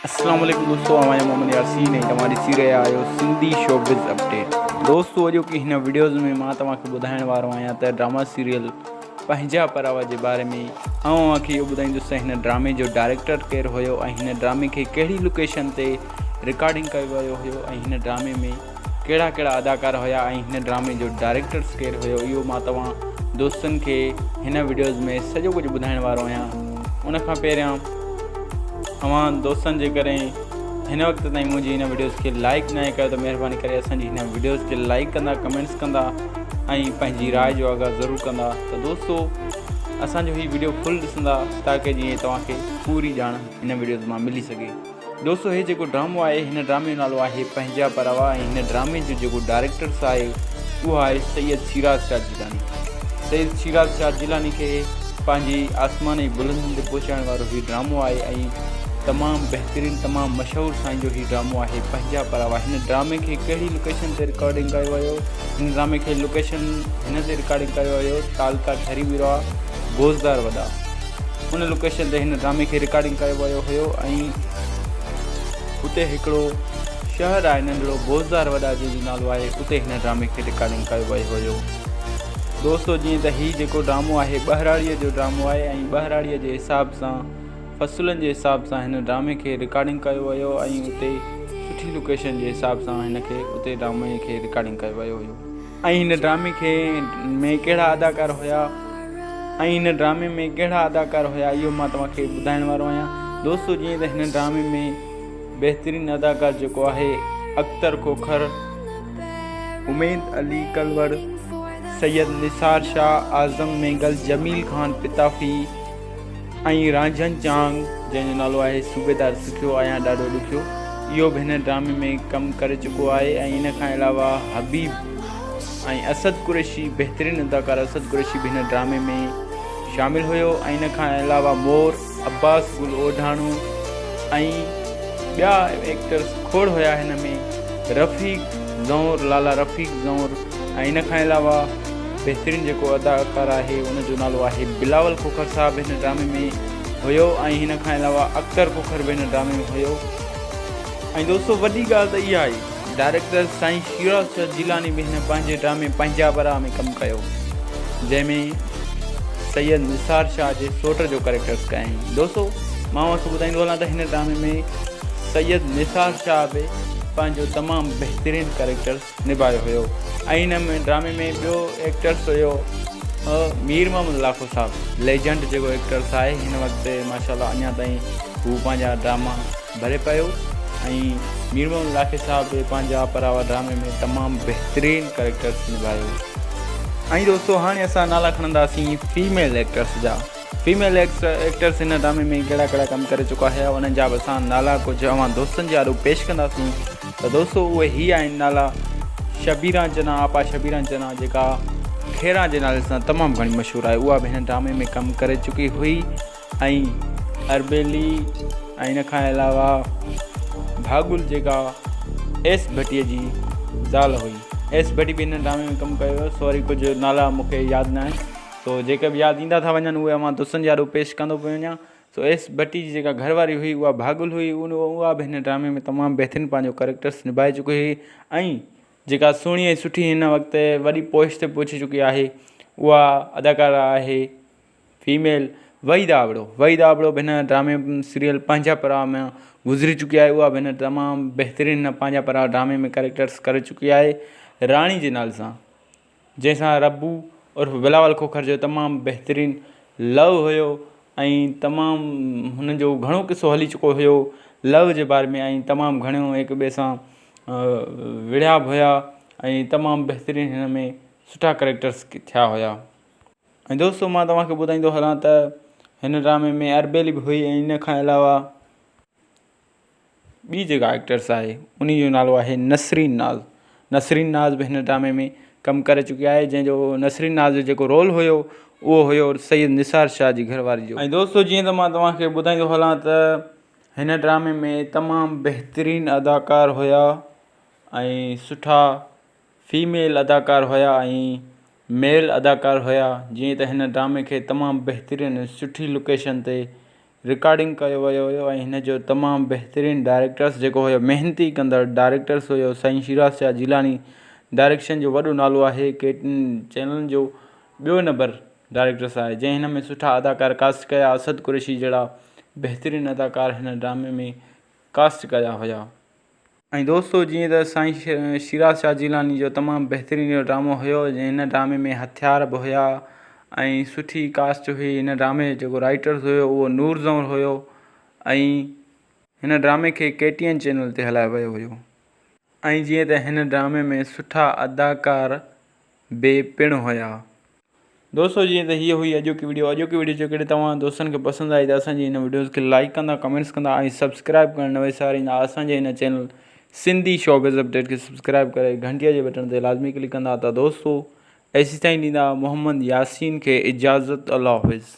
اسلام عليڪم دوستو اوهان جو محمد ياسين ۽ توهان ڏسي رهيا آهيو سنڌي شوبز اپڊيٽ. دوستو اڄوڪي هن وڊيوز ۾ مان توهان کي ٻڌائڻ وارو آهيان ته ڊراما سيريل پنهنجا پراوا جي باري ۾ آئون اوهان کي اهو ٻڌائيندس ته هن ڊرامي جو ڊائريڪٽر ڪير هيو ۽ هن ڊرامي کي ڪهڙي لوڪيشن تي رڪارڊنگ ڪيو ويو هيو ۽ هن ڊرامي ۾ ڪهڙا ڪهڙا اداڪار هيا ۽ هن ڊرامي جو ڊائريڪٽرس ڪير هيو اهو مان توهان دوستن کي هن وڊيوز ۾ سڄو ڪجهه ٻڌائڻ وارو آهيان ان کان پهريان اوهان دوستن جيڪڏهن هن وقت تائين منهنجي هن وڊيوز کي لائڪ ناهي ڪيو ته مهرباني ڪري اسان جي هن وڊيوز کي لائڪ ڪندا ڪمينٽس ڪندا ۽ پنهنجي راء جو آگاهه ضرور ڪندا ته دوستو اسان جو هي وڊيو فل ڏسندا تاڪه جيئن توهان کي پوري ڄاڻ هن وڊيوز مان ملي سگهي. دوستو هي جيڪو ڊرامو آهي هن ڊرامي جو نالو آهي پنهنجا پراوا ۽ هن ڊرامي جو جيڪو ڊائريڪٽرس آهي اهو آهي سيد شيراز شاهه جيلاني. سيد شيراز شاهه جيلاني کي پنهنجي آسمان جي بلندين تي پهچائڻ وارو هي ڊرامو آهي ۽ تمام بهترين تمام مشهور سائين جو هي ڊرامو آهي پنهنجا پراوا. هن ڊرامي کي ڪهڙي لوڪيشن تي رڪارڊنگ ڪيو ويو؟ هن ڊرامي کي لوڪيشن هن تي رڪارڊنگ ڪيو ويو تعلقه ٺري ميرواهه بوزدار وڏا. ان لوڪيشن تي هن ڊرامي کي رڪارڊنگ ڪيو ويو هيو ۽ اتي هڪڙو شهر آهي ننڍڙو بوزدار وڏا جنهن جو نالو آهي اتي هن ڊرامي کي رڪارڊنگ ڪيو ويو هيو. دوستو جيئن ته هي جيڪو ڊرامو آهي ٻهراڙيء جو ڊرامو آهي ۽ ٻهراڙيء جي حساب سان فصلن جي حساب سان هن ڊرامي کي رڪارڊنگ ڪيو ويو ۽ اتي سٺي لوڪيشن جي حساب سان هن کي اتي ڊرامي کي رڪارڊنگ ڪيو ويو هيو. ۽ هن ڊرامي کي ۾ ڪهڙا اداڪار هيا ۽ هن ڊرامي ۾ ڪهڙا اداڪار هيا اهو مان توهان کي ٻڌائڻ وارو آهيان دوستو جيئن ته هن ڊرامي ۾ بهترين اداڪار جيڪو آهي اختر کوکر، اميد علي ڪلوڙ، سيد نثار شاهه، اعظم مينگل، جميل خان پتافي ۽ رانجهن چانگ جنهن جو نالو آهي صوبيدار سکيو آهيان ڏاڍو ڏکيو اهو به هن ڊرامي ۾ ڪم ڪري چڪو آهي ۽ ان کان علاوه حبيب ۽ اسد قريشي بهترين اداڪار اسد قريشي به هن ڊرامي ۾ شامل هيو ۽ ان کان علاوه مور عباس گل اوڍاڻو ۽ ٻيا ايڪٽرس کوڙ هيا هن ۾ رفيق زئور لالا رفيق زئور ۽ ان کان علاوه بهترين جيڪو اداڪار آهي ان جو نالو آهي بلاول کوکر صاحب هن ڊرامي ۾ هيو ۽ هن کان علاوه اختر کوکر به هن ڊرامي ۾ هيو ۽ دوستو وڏي ڳالهه ته اها آهي ڊائريڪٽر سائين شيراز شاهه جيلاني به هن پنهنجي ڊرامي پنهنجا برا ۾ ڪم ڪيو جنهن ۾ سيد نثار شاهه جي سوٽ جو ڪريڪٽرس ڪيائين دوستو مان اوهان کي ٻڌائيندو هلان ته هن ڊرامي ۾ سيد نثار شاهه به پنهنجو تمام بهترين ڪريڪٽرس نڀايو هيو ۽ هن ڊرامي ۾ ٻيو ايڪٽرس هيو مير محمد لاکو صاحب ليجنڊ جيڪو ايڪٽرس آهي هن وقت ماشاء الله اڃا تائين هو پنهنجا ڊراما ڀري پيو ۽ مير محمد لاکي صاحب به پنهنجا پراوا ڊرامي ۾ تمام بهترين ڪريڪٽرس نڀايو. ۽ دوستو هاڻي اسان نالا کڻنداسين فيميل ايڪٽرس جا. فيميل ايڪٽرس هن ڊرامي ۾ ڪهڙا ڪهڙا ڪم ڪري چڪا هيا انهن جا به اسان نالا ڪجهه اوهان دوستن جي آڏو پيش ڪنداسين ته دوستو اهي هي آهن نالا شبيران چنا آپا شبيران چنا جيڪا خيران جي نالي سان تمام گهڻي مشهور آهي اها به هن ڊرامي ۾ ڪم ڪري چڪي هئي ۽ اربيلي ۽ ان کان علاوه ڀاڳل جيڪا ايس ڀٽي جي زال هئي ايس ڀٽي به هن ڊرامي ۾ ڪم ڪيو هيو سوري ڪجهه نالا مونکي ياد نه آهن سو جيڪي به ياد ايندا ٿا وڃن اهي اوهان دوستن جي آڏو پيش ڪندو پيو وڃان. سو ايس ڀٽي جي جيڪا گهر واري هئي اها ڀاڳل هئي اها به هن ڊرامي ۾ تمام بهترين پنهنجو ڪريڪٽرس نڀائي چڪي هئي ۽ جيڪا سهڻي ۽ سٺي هن وقت وڏي پوسٽ تي پهچي چڪي آهي اها اداڪارا آهي فيميل وحيده ابڙو وحيده ابڙو به هن ڊرامي سيريل پنهنجا پراء ۾ گذري چڪي آهي اها به هن تمام بهترين هن پنهنجا پراء ڊرامي ۾ ڪريڪٽرس ڪري چڪي آهي راڻي جي نالي سان. جنهن سان ربو عرف بلاول کوکر جو تمام بهترين لو هيو ۽ تمام هن جو گهڻو قصو هلي چڪو هيو لو جي باري ۾ ۽ تمام گهڻو هڪ ٻئي سان وڙهيا به هيا ۽ تمام بهترين هن ۾ سٺا ڪريڪٽرس ٿيا هيا. ۽ دوستو مان توهان کي ٻڌائيندو هلان ته هن ڊرامي ۾ اربيلي به هئي ۽ ان کان علاوه ٻي جيڪا ايڪٽرس آهي انهي جو نالو آهي نسرين ناز نسرين ناز به هن ڊرامي ۾ ڪم ڪري چڪي آهي جنهن جو نسرين ناز جو جيڪو رول هيو اهو هيو سيد نثار شاهه جي گهر واري جو. ۽ دوستو جيئن ته مان توهان کي ٻڌائيندو هلان ته هن ڊرامي ۾ تمام بهترين اداڪار هيا ۽ سٺا فيميل اداڪار هيا ۽ ميل اداڪار هيا جيئن ته هن ڊرامي کي تمام بهترين ۽ سٺي لوڪيشن تي رڪارڊنگ ڪيو ويو هيو ۽ هن جو تمام بهترين ڊائريڪٽرس جيڪو هيو محنتي ڪندڙ ڊائريڪٽرس هيو سائين شيراز شاهه جيلاني ڊائريڪشن جو وڏو نالو آهي ڪي چينلن جو ٻيو نمبر ڊائريڪٽرس آهي جنهن هن ۾ سٺا اداڪار ڪاسٽ ڪيا اسد قريشي جهڙا بهترين اداڪار هن ڊرامي ۾ ڪاسٽ ڪيا هيا. ۽ دوستو جيئن ته سائين شيراز شاهه جيلاني جو تمام بهترين اهو ڊرامو هيو جنهن هن ڊرامي ۾ هٿيار به هيا ۽ سٺي ڪاسٽ هئي هن ڊرامي جو جيڪو رائيٽرز هيو اهو نور زئور هيو ۽ هن ڊرامي کي ڪي ٽي اين چينل تي هلايو ويو هيو ۽ جيئن ته هن ڊرامي ۾ سٺا اداڪار به پڻ هيا. دوستو جيئن ته هيء هئي اڄوڪي وڊيو اڄوڪي وڊيو جيڪڏهن توهان دوستن کي پسند آئي ته اسان جي هن وڊيوز کي لائيڪ ڪندا ڪمينٽس ڪندا ۽ سبسڪرائب ڪرڻ نه وساريندا اسان جي هن چينل سنڌي شوبز اپڊيٽ کي سبسڪرائب ڪري گهنٽي جي بٽڻ تي لازمي ڪلڪ ڪندا ته دوستو ايسيتائين ڏيندا محمد ياسين کي اجازت الله حافظ.